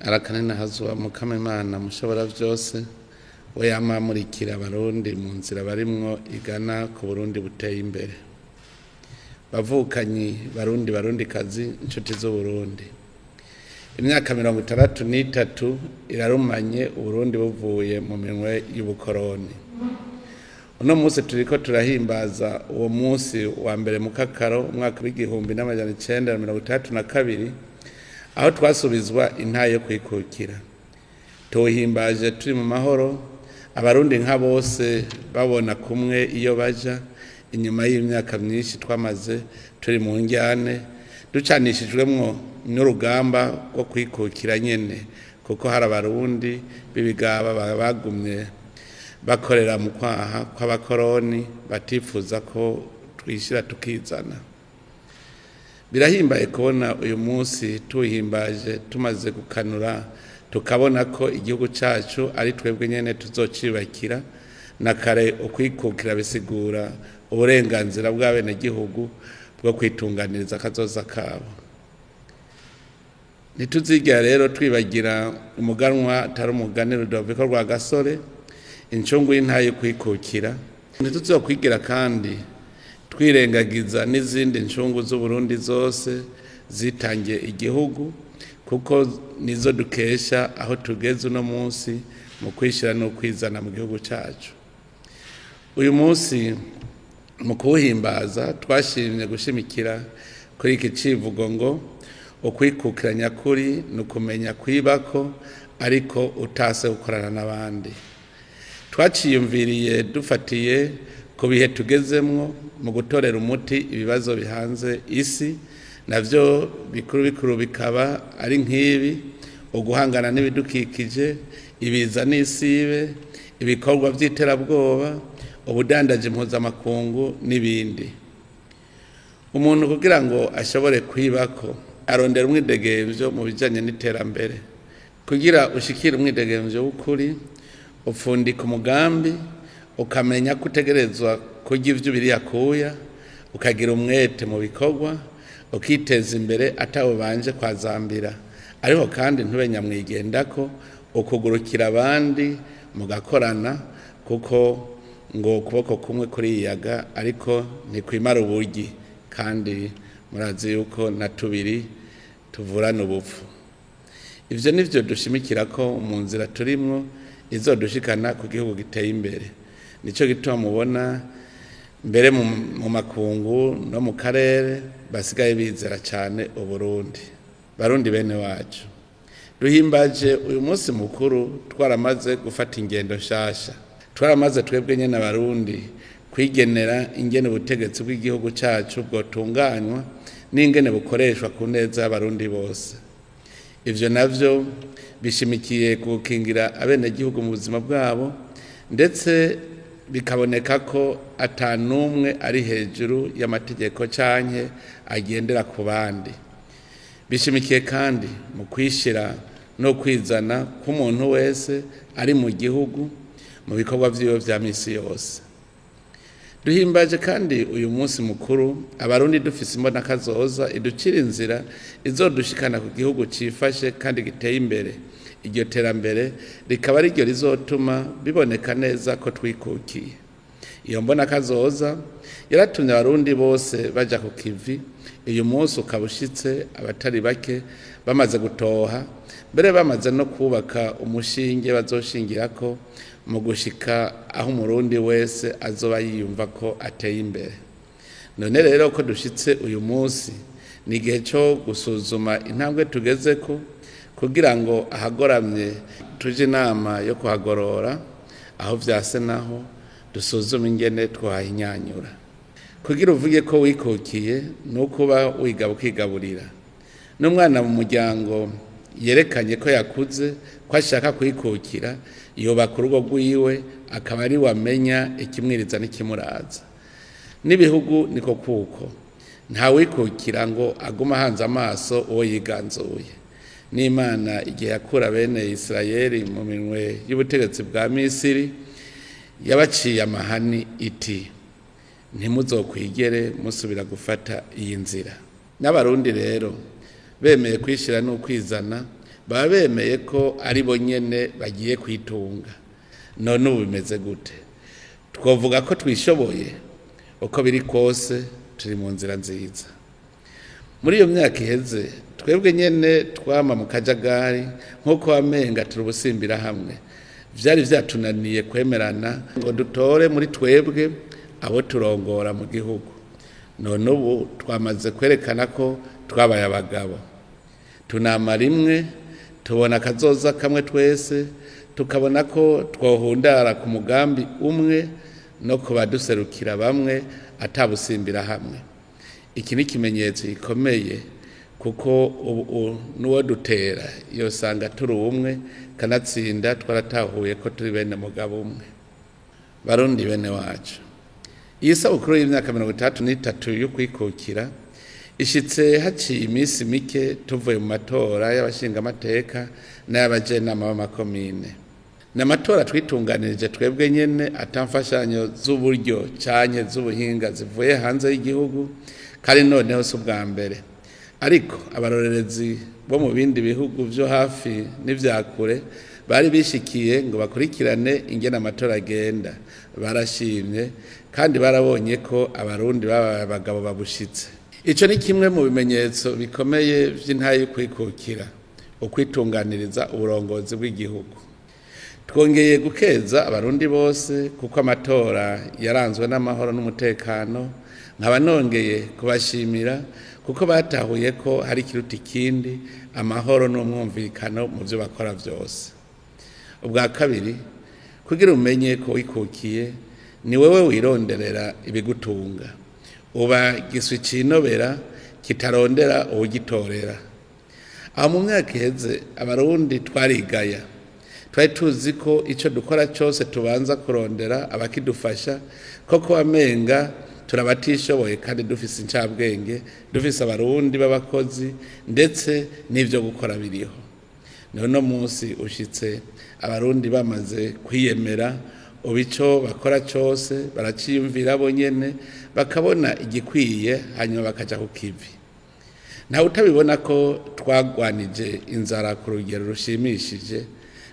Arakanenahazwa Mukama Imana mushobora vyose, we yama amurikira Abarundi mu nzira barimwo igana ku Burundi buteye imbere. Bavukanyi Barundi, Barundikazi, inshuti z'Uburundi, imyaka 63 irarumanye Uburundi buvuye mu minwe y'ubukoroni. Uno munsi turiko turahimbaza uwo munsi wa mbere Mukakaro umwaka w'1962, aho twasubizwa intahe yo kwikukira. Tuwuhimbaje turi mu mahoro, Abarundi nka bose babona kumwe iyo baja, inyuma y'imyaka myinshi twamaze turi mu njyane, ducanishijwemwo n'urugamba rwo kwikukira nyene, kuko hari Abarundi b'ibigaba bagumye bakorera mu kwaha kw'abakoroni, batifuza ko twishira tukizana. Birahimbaye kubona uyu munsi tuwuhimbaje tumaze gukanura, tukabona ko igihugu cacu ari twebwe nyene tuzocibakira. Na kare ukwikukira bisigura uburenganzira bw'abenegihugu bwo kwitunganiriza akazoza kabo. Ntituzigera rero twibagira umuganwa atari umugani Rudoviko Rwagasore, incungu y'intahe kwikukira. Ntituzokwigira kandi twirengagiza n'izindi ncungu z'Uburundi zose zitangiye igihugu, kuko nizo dukesha aho tugeze uno munsi mu kwishira no kwizana mu gihugu cacu. Uyu munsi mu kuwuhimbaza twashimye gushimikira kuri iki civugo ngo ukwikukira nyakuri ni ukumenya kwibako ariko utase gukorana n'abandi. Twaciyumviriye dufatiye ku bihe tugezemwo mu gutorera umuti ibibazo bihanze isi, navyo bikuru bikuru bikaba ari nk'ibi: uguhangana n'ibidukikije, ibiza n'isibe, ibikorwa vy'iterabwoba, ubudandaji mpuzamakungu n'ibindi. Umuntu kugira ngo ashobore kwibako arondera umwidegemvyo mu bijanye n'iterambere. Kugira ushikire umwidegemvyo w'ukuri, upfundika umugambi, ukamenya ko utegerezwa kurya ivyo ubiriye akuya, ukagira umwete mu bikorwa, ukiteza imbere atawubanje kwazambira, ariko kandi ntube nyamwigendako, ukugurukira abandi mugakorana, kuko ngo ukuboko kumwe kuriyaga ariko ntikwimara uburyi, kandi murazi yuko na tubiri tuvurana ubupfu. Ivyo nivyo dushimikira ko mu nzira turimwo izodushikana ku gihugu giteye imbere. Nico gituma mubona mbere mu makungu no mu karere basigaye bizera cane Uburundi. Barundi bene wacu, duhimbaje uyu munsi mukuru twaramaze gufata ingendo nshasha. Twaramaze twebwe nyene Abarundi kwigenera ingene ubutegetsi bw'igihugu cacu bwotunganywa n'ingene bukoreshwa ku neza y'Abarundi bose. Ivyo navyo bishimikiye gukingira abenegihugu mu buzima bwabo, ndetse bikaboneka ko ata n'umwe ari hejuru y'amategeko canke agendera ku bandi. Bishimikiye kandi mu kwishira no kwizana k'umuntu wese ari mu gihugu mu bikorwa vyiwe vya misi yose. Duhimbaje kandi uyu munsi mukuru Abarundi dufise imbonakazoza iducira inzira izodushikana ku gihugu cifashe kandi giteye imbere. Iryo terambere rikaba ariryo rizotuma biboneka neza ko twikukiye. Iyo mbonakazoza yaratumye Abarundi bose baja ku kivi. Uyu munsi ukaba ushitse abatari bake bamaze gutoha, mbere bamaze no kubaka umushinge bazoshingirako mu gushika aho Umurundi wese azoba yiyumva ko ateye imbere. None rero ko dushitse uyu munsi, ni igihe co gusuzuma intambwe tugezeko, kugira ngo ahagoramye tuje inama yo kuhagorora, aho vyase naho dusuzume ingene twahinyanyura. Kugira uvuge ko wikukiye ni ukuba wiga ukigaburira. N'umwana mu muryango yerekanye ko yakuze, ko ashaka kwikukira, yubaka urugo rwiwe, akaba ari we amenya ikimwiriza n'ikimuraza. N'ibihugu niko kuko ntawikukira ngo agume ahanze amaso uwo yiganzuye. N'Imana igihe yakura bene Isirayeli mu minwe y'ubutegetsi bwa Misiri, yabaciye amahani iti: ntimuzokwigere musubira gufata iyi nzira. N'Abarundi rero bemeye kwishira n'ukwizana, baba bemeye ko ari bo nyene bagiye kwitunga. None ubu bimeze gute? Twovuga ko twishoboye? Uko biri kose turi mu nzira nziza. Muri iyo myaka iheze twebwe nyene twama mu kajagari nk'uko wamenga turi ubusimbira hamwe. Vyari vyatunaniye kwemerana ngo dutore muri twebwe abo turongora mu gihugu. None ubu twamaze kwerekana ko twabaye abagabo. Tunama rimwe, tubona akazoza kamwe twese, tukabona ko twohundara ku mugambi umwe no kubaduserukira bamwe atabusimbira hamwe. Iki ni ikimenyetso gikomeye kuko ubu n'uwo dutera yosanga turi umwe, kanatsinda twaratahuye ko turi bene mugabo umwe. Barundi bene wacu, iyi sabukuru y'imyaka 63 yo kwikukira ishitse haciye iminsi mike tuvuye mu matora y'abashingamateka n'ay'abajenama b'amakomine. Ni amatora twitunganirije twebwe nyene atamfashanyo z'uburyo canke z'ubuhinga zivuye hanze y'igihugu, kandi noneho si ubwa mbere. Ariko abarorerezi bo mu bindi bihugu vyo hafi n'ivya kure bari bishikiye ngo bakurikirane ingene amatora agenda. Barashimye kandi barabonye ko abarundi babaye abagabo babushitse. Ico ni kimwe mu bimenyetso bikomeye vy'intahe yo kwikukira, ukwitunganiriza uburongozi bw'igihugu. Twongeye gukeza abarundi bose kuko amatora yaranzwe n'amahoro n'umutekano, nkaba nongeye kubashimira kuko batahuye ko hari ikiruta ikindi, amahoro n'umwumvikano mu vyo bakora vyose. Ubwa kabiri, kugira umenye ko wikukiye, ni wewe wironderera ibigutunga. Uba giswi cinobera kitarondera uwugitorera. Aho mu myaka iheze abarundi twarigaya. Twari tuzi ko ico dukora cose tubanza kurondera abakidufasha, koko wamenga turabatishoboye kandi dufise incabwenge, dufise abarundi b'abakozi ndetse n'ivyo gukora biriho. None munsi ushitse abarundi bamaze kwiyemera, ubico bakora cose baraciyumvira bo nyene, bakabona igikwiye hanyuma bakaja ku kivi. Nta utabibona ko twagwanije inzara ku rugero rushimishije,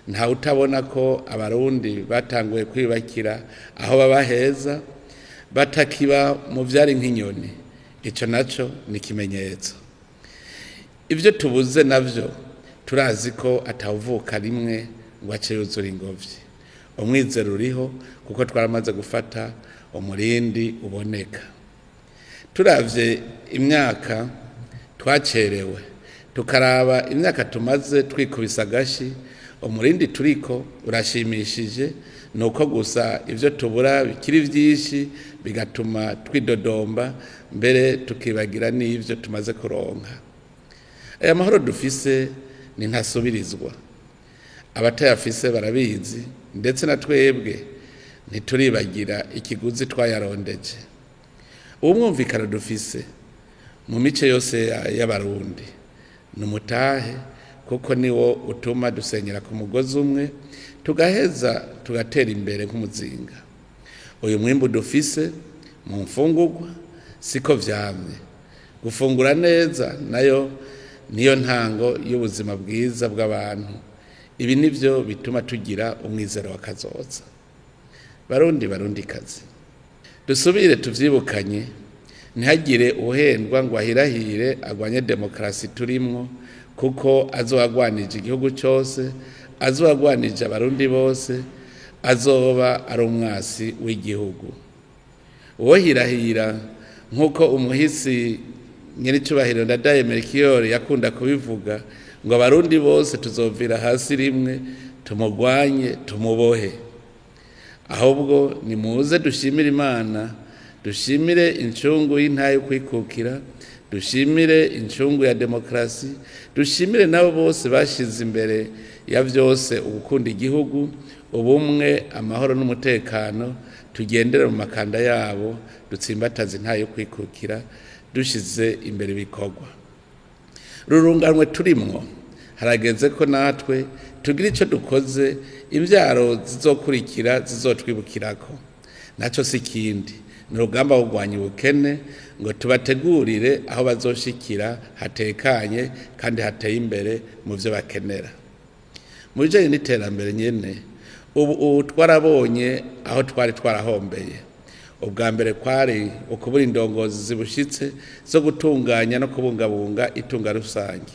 nta utabona ko abarundi batanguye kwibakira aho baba heza, batakiba mu vyari nk'inyoni. Ico naco ni ikimenyetso. Ivyo tubuze navyo turazi ko atawuvuka rimwe ngo ace yuzura ingobyi. Umwizero uriho kuko twaramaze gufata umurindi uboneka. Turavye imyaka twacerewe, tukaraba imyaka tumaze twikubisa agashi, umurindi turiko urashimishije, nuko gusa ivyo tubura bikiri vyinshi bigatuma twidodomba mbere tukibagira n'ivyo tumaze kuronka. Aya mahoro dufise ni ntasubirizwa. Abatayafise barabizi, ndetse na twebwe ntituribagira ikiguzi twayarondeje. Umwumvikano dufise mu mice yose y'abarundi ni umutahe, kuko niwo utuma dusenyera ku mugozi umwe tugaheza tugatera imbere nk'umuzinga. Uyu mwimbu dufise mu mfungurwa siko vyamye. Gufungura neza nayo niyo ntango y'ubuzima bwiza bw'abantu. Ibi nivyo bituma tugira umwizero wa kazoza. Barundi barundikazi, dusubire tuvyibukanye, ntihagire uhendwa ngo ahirahire agwanye demokarasi turimwo, kuko azoagwanije igihugu cose, azoagwanije abarundi bose, azoba ari umwasi w'igihugu. Uwo hirahira nk'uko umuhisi nyiricubahiro Ndadaye Melchior yakunda kubivuga, ngo abarundi bose tuzovira hasi rimwe, tumugwanye tumubohe. Ahubwo nimuze dushimire Imana, dushimire incungu y'intahe yo kwikukira, dushimire incungu ya demokarasi, dushimire nabo bose bashize imbere ya vyose ugukunda igihugu, ubumwe, amahoro n'umutekano. Tugendere mu makanda yabo, dutsimbataze intahe yo kwikukira, dushize imbere ibikorwa. Rurunganwe turimwo, harageze ko natwe tugira ico dukoze, imvyaro zizokurikira zizotwibukirako. Naco si ikindi, Ni urugamba rwo kurwanya ubukene ngo tubategurire aho bazoshikira hatekanye kandi hateye imbere mu byo bakenera. Mu bijanye n'iterambere nyene, ubu twarabonye aho twari twarahombeye. Ubwa mbere kwari ukubura indongozi zibushitse zo gutunganya no kubungabunga itunga rusange.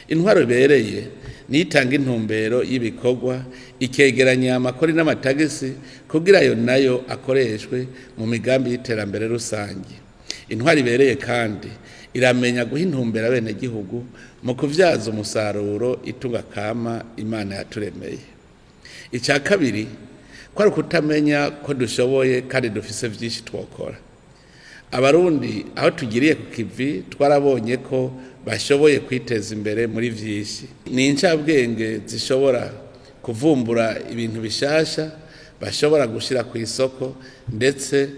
Intwaro ibereye niyo itanga intumbero y'ibikorwa, ikegeranya amakori n'amatagisi kugira ayo nayo akoreshwe mu migambi y'iterambere rusange. Intwaro ibereye kandi iramenya guha intumbero abenegihugu mu kuvyaza umusaruro itunga kama Imana yaturemeye. Icya kabiri kwari ukutamenya ko dushoboye kandi dufise vyinshi twokora. Abarundi aho tugiriye ku kivi twarabonye ko bashoboye kwiteza imbere muri vyinshi. Ni incabwenge zishobora kuvumbura ibintu bishasha bashobora gushira ku isoko, ndetse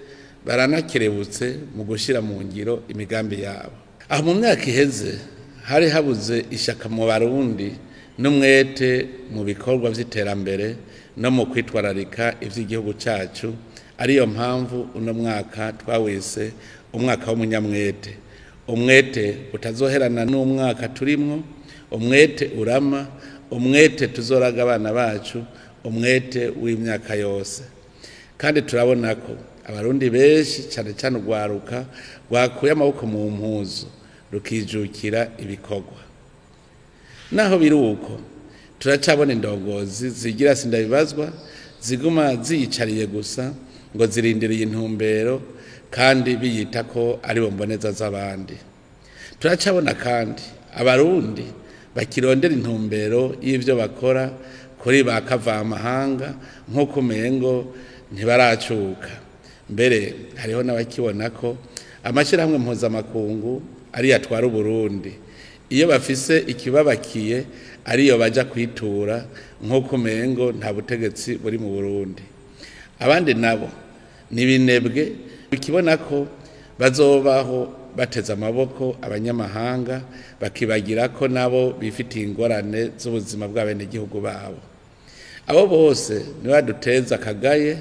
baranakerebutse mu gushira mu ngiro imigambi yabo. Aho mu myaka iheze hari habuze ishaka mu Barundi n'umwete mu bikorwa vy'iterambere no mu kwitwararika ivy'igihugu cacu, ariyo mpamvu uno mwaka twawise umwaka w'umunyamwete. Umwete utazoherana n'umwaka turimwo, umwete urama, umwete tuzoraga abana bacu, umwete w'imyaka yose. Kandi turabona ko Abarundi benshi cane cane urwaruka rwakuye amaboko mu mpuzu rukijukira ibikorwa. Naho biri uko, turacabona indongozi zigira sindabibazwa, ziguma ziyicariye gusa ngo zirindiriye intumbero kandi biyita ko ari bo mboneza z'abandi. Turacabona kandi Abarundi bakirondera intumbero y'ivyo bakora kuri ba kavamahanga nk'uko umengo ntibaracuka. Mbere hariho n'abakibona ko amashyirahamwe mpuzamakungu ariyo atwara Uburundi, iyo bafise ikibabakiye ariyo baja kwitura nk'uko umengo nta butegetsi buri mu Burundi. Abandi nabo ni binebwe bikibona ko bazobaho bateze amaboko abanyamahanga, bakibagira ko nabo bifitiye ingorane z'ubuzima bw'abenegihugu babo. Abo bose nibo baduteza akagaye,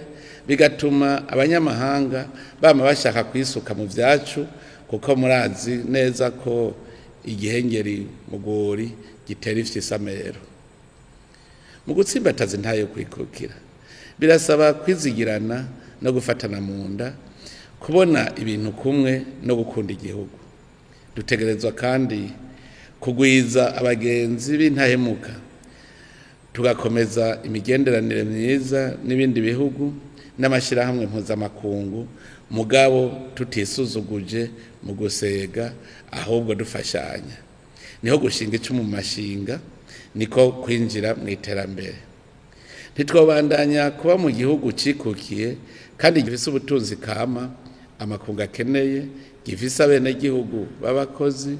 bigatuma abanyamahanga bama bashaka kwisuka mu vyacu, kuko murazi neza ko igihengeri mu rwuri gitera ifyisamero. Mu gutsimbataza intahe yo kwikukira birasaba kwizigirana no gufatana mu nda, kubona ibintu kumwe no gukunda igihugu. Dutegerezwa kandi kugwiza abagenzi b'intahemuka, tugakomeza imigenderanire myiza n'ibindi bihugu n'amashyirahamwe mpuzamakungu, mugabo tutisuzuguje mu gusega, ahubwo dufashanya. Niho gushinga icumu mu mashinga, niko kwinjira mu iterambere. Ntitwobandanya kuba mu gihugu cikukiye kandi gifise ubutunzi kama amakungu akeneye, gifise abenegihugu b'abakozi,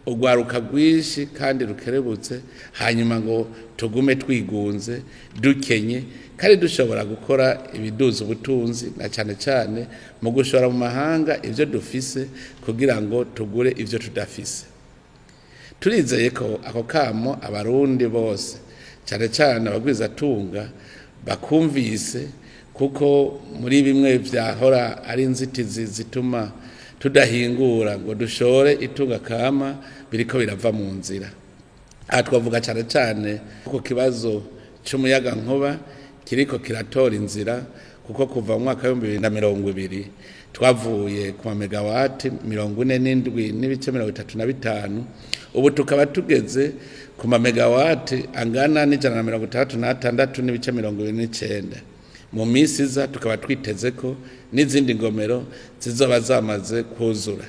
urwaruka rwinshi kandi rukerebutse, hanyuma ngo tugume twigunze dukenye kandi dushobora gukora ibiduza ubutunzi, na cane cane mu gushora mu mahanga ivyo dufise kugira ngo tugure ivyo tudafise. Turizeye ko ako kamo Abarundi bose cane cane abagwizatunga bakumvise, kuko muri bimwe vyahora ari inzitizi zituma tudahingura ngo dushore itunga kama biriko birava mu nzira. Aha twavuga cane cane ku kibazo c'umuyagankuba kiriko kiratora inzira, kuko kuva mu mwaka w'ibihumbi bibiri na mirongo ibiri twavuye ku mamegawati 47.35, ubu tukaba tugeze ku mamegawati angana n'166.29. Mu minsi iza tukaba twiteze ko n'izindi ngomero zizoba zamaze kuzura.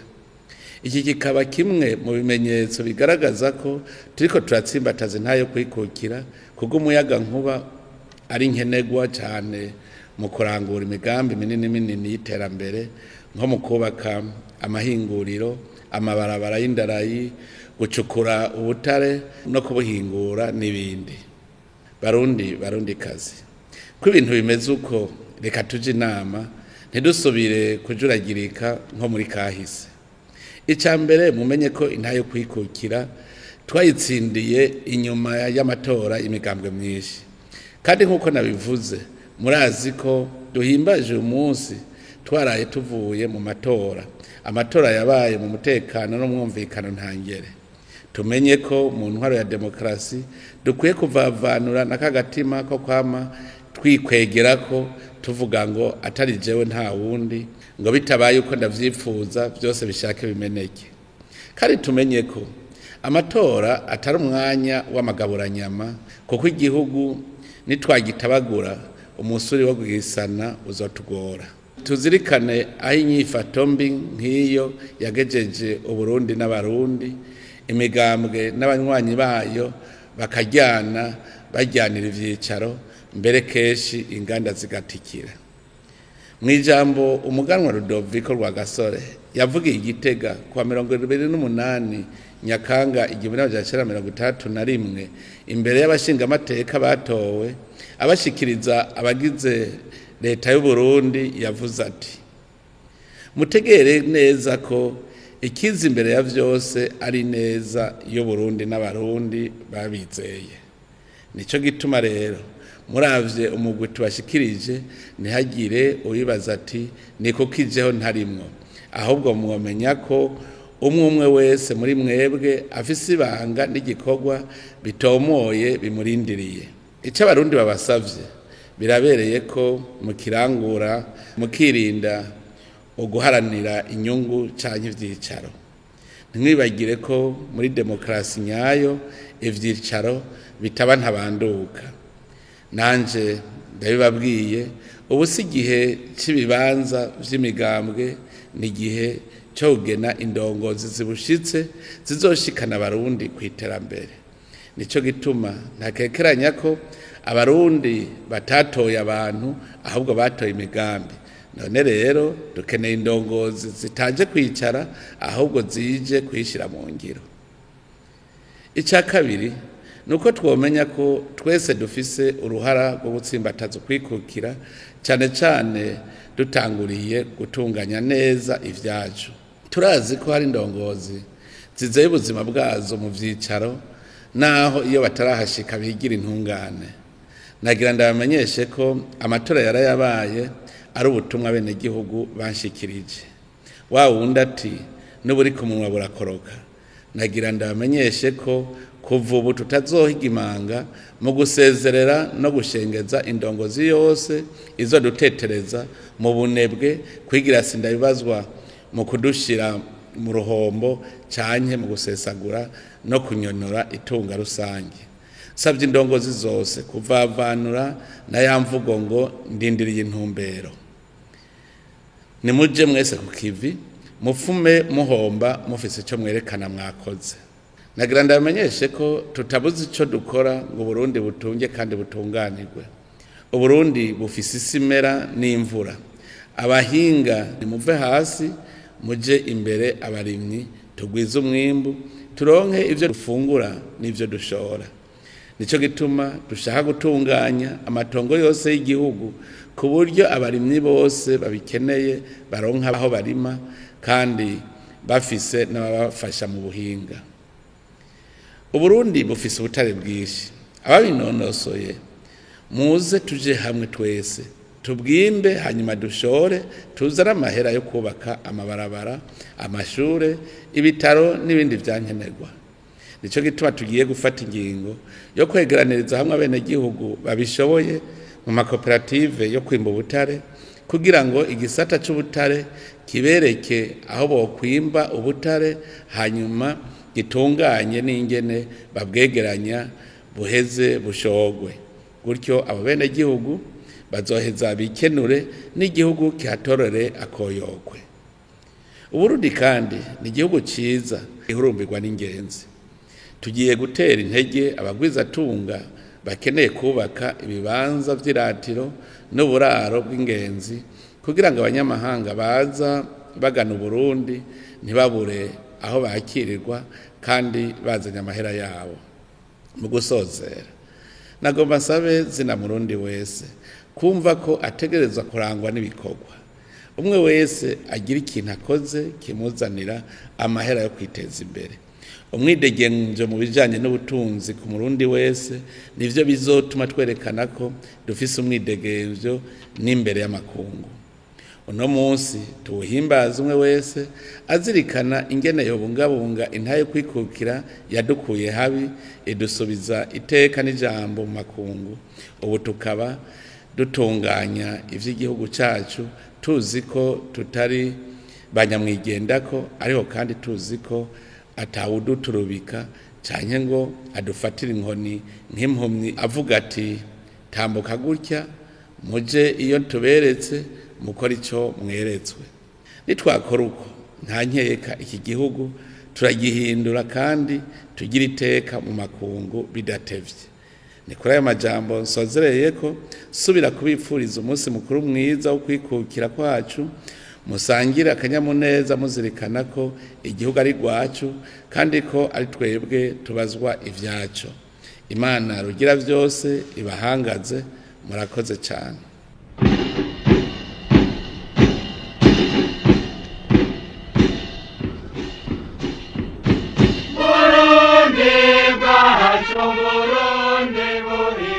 Iki kikaba kimwe mu bimenyetso bigaragaza ko turiko turatsimbataza intahe yo kwikukira, kuko umuyagankuba ari nkenerwa cane mu kurangura imigambi minini minini y'iterambere, nko mu kubaka amahinguriro, amabarabara y'indarayi, gucukura ubutare no kubuhingura n'ibindi. Barundi, Barundi kazi, ko ibintu bimeze uko, reka tuje inama ntidusubire kujuragirika nko muri kahise. Icya mbere, mumenye ko intahe yo kwikukira twayitsindiye inyuma y'amatora imigambwe myinshi, kandi nk'uko nabivuze murazi ko duhimbaje uyu munsi. Twaraye tuvuye mu matora, amatora yabaye mu mutekano n'umwumvikano ntangere. Tumenye ko mu ntwaro ya demokarasi dukwiye kuvavanura n'akagatima ko kwama twikwegera ko tuvuga ngo atari jewe nta wundi, ngo bitabaye uko ndavyifuza byose bishake bimeneke. Kandi tumenye ko amatora atari umwanya w'amagaburanyama, kuko igihugu nitwagitabagura umusuri wo kugisana uzotugora. Tuzirikane aho inyifato mbi nk'iyo yagejeje Uburundi n'Abarundi, imigambwe n'abanywanyi bayo bakajyana bajyanira ivyicaro, mbere kenshi inganda zigatikira. Mw'ijambo umuganwa Rudoviko Rwagasore yavugiye i Gitega kuwa 28 Nyakanga 1961 imbere y'abashingamateka batowe, abashikiriza abagize leta y'u Burundi, yavuze ati: mutegere neza ko ikiza imbere ya vyose ari neza y'u Burundi n'Abarundi babizeye. Nico gituma rero muravye umugwi tubashikirije ntihagire uwibaza ati niko kijeho ntarimwo, ahubwo mwomenya ko umwe umwe wese muri mwebwe afise ibanga n'igikorwa bitomoye bimurindiriye. Ico Abarundi babasavye birabereye ko mukirangura, mukirinda uguharanira inyungu canke ivyicaro. Ntimwibagire ko muri demokarasi nyayo ivyicaro bitaba ntabanduka. Nanje ndabibabwiye, ubu si igihe c'ibibanza vy'imigambwe, ni igihe cyo kugena indongozi zibushitse zizoshikana Abarundi kw'iterambere. Nico gituma ntakekeranya ko Abarundi batatoye abantu, ahubwo batoye imigambi. None rero dukeneye indongozi zitaje kwicara, ahubwo zije kuyishira mu ngiro. Ica kabiri nuko twomenya ko twese dufise uruhara rwo gutsimbataza ukwikukira, cane cane dutanguriye gutunganya neza ivyacu. Turazi ko hari indongozi zizeye ubuzima bwazo mu vyicaro, naho iyo batarahashika bigira intungane. Nagira ndabamenyeshe ko amatora yarayabaye ari ubutumwa bene gihugu banshikirije. Wa wundi ati n'uburi ku munwa burakoroka. Nagira ndabamenyeshe ko kuva ubu tutazohiga imanga mu gusezerera no gushengeza indongozi yose izodutetereza mu bunebwe, kwigira sindabibazwa mu kudushira mu ruhombo canke mu gusesagura no kunyonora itunga rusange. Savye indongozi zose kuvavanura na ya mvugo ngo ndindiriye intumbero. Nimuje mwese ku kivi, mufume muhomba mufise ico mwerekana mwakoze. Nagira ndabamenyeshe ko tutabuze ico dukora ngo Burundi butunge kandi butunganirwe. Uburundi bufise isimera n'imvura. Abahinga nimuve hasi muje imbere, abarimyi tugwize umwimbu, turonke ivyo dufungura n'ivyo dushora. Nico gituma dushaka gutunganya amatongo yose y'igihugu ku buryo abarimyi bose babikeneye baronka aho barima kandi bafise n'ababafasha mu buhinga. Uburundi bufise ubutare bwinshi, ababinonosoye muze tuje hamwe twese tubwimbe, hanyuma dushore, tuzane amahera yo kubaka amabarabara, amashure, ibitaro n'ibindi vyankenerwa. Nico gituma tugiye gufata ingingo yo kwegeraniriza hamwe abenegihugu babishoboye mu makoperative yo kwimba ubutare, kugira ngo igisata c'ubutare kibereke aho bokwimba ubutare, hanyuma gitunganye n'ingene babwegeranya buheze bushogwe. Gutyo abo benegihugu bazoheza bikenure n'igihugu kihatorere akoyokwe. Uburundi kandi ni igihugu ciza gihurumbirwa n'ingenzi. Tugiye gutera intege abagwizatunga bakeneye kubaka ibibanza vy'iratiro n'uburaro bw'ingenzi, kugira ngo abanyamahanga baza bagana Uburundi ntibabure aho bakirirwa kandi bazanye amahera yabo. Mu gusozera, nagomba nsabe zina Murundi wese kumva ko ategerezwa kurangwa n'ibikorwa. Umwe wese agira ikintu akoze kimuzanira amahera yo kwiteza imbere. Umwidegemvyo mu bijanye n'ubutunzi ku Murundi wese nivyo bizotuma twerekana ko dufise umwidegemvyo n'imbere y'amakungu. Uno munsi tuwuhimbaza umwe wese azirikana ingene yobungabunga intahe yo kwikukira yadukuye habi, idusubiza iteka n'ijambo mu makungu. Ubu tukaba dutunganya ivy'igihugu cacu tuzi ko tutari banyamwigendako, ariko kandi tuzi ko atawuduturubika canke ngo adufatire inkoni nk'impumyi avuga ati tambuka gutya muje iyo tuberetse mukora ico mweretswe. Nitwakora uko nta nkeka iki gihugu turagihindura kandi tugira iteka mu makungu bidatevye. Ni kuri ayo majambo nsozereye ko subira kubipfuriza umunsi mukuru mwiza wo kwikukira kwacu, musangire akanyamuneza muzirikana ko igihugu ari rwacu kandi ko ari twebwe tubazwa ivyaco. Imana rugira vyose ibahangaze. Murakoze cyane. Burundi bwacu, Burundi buri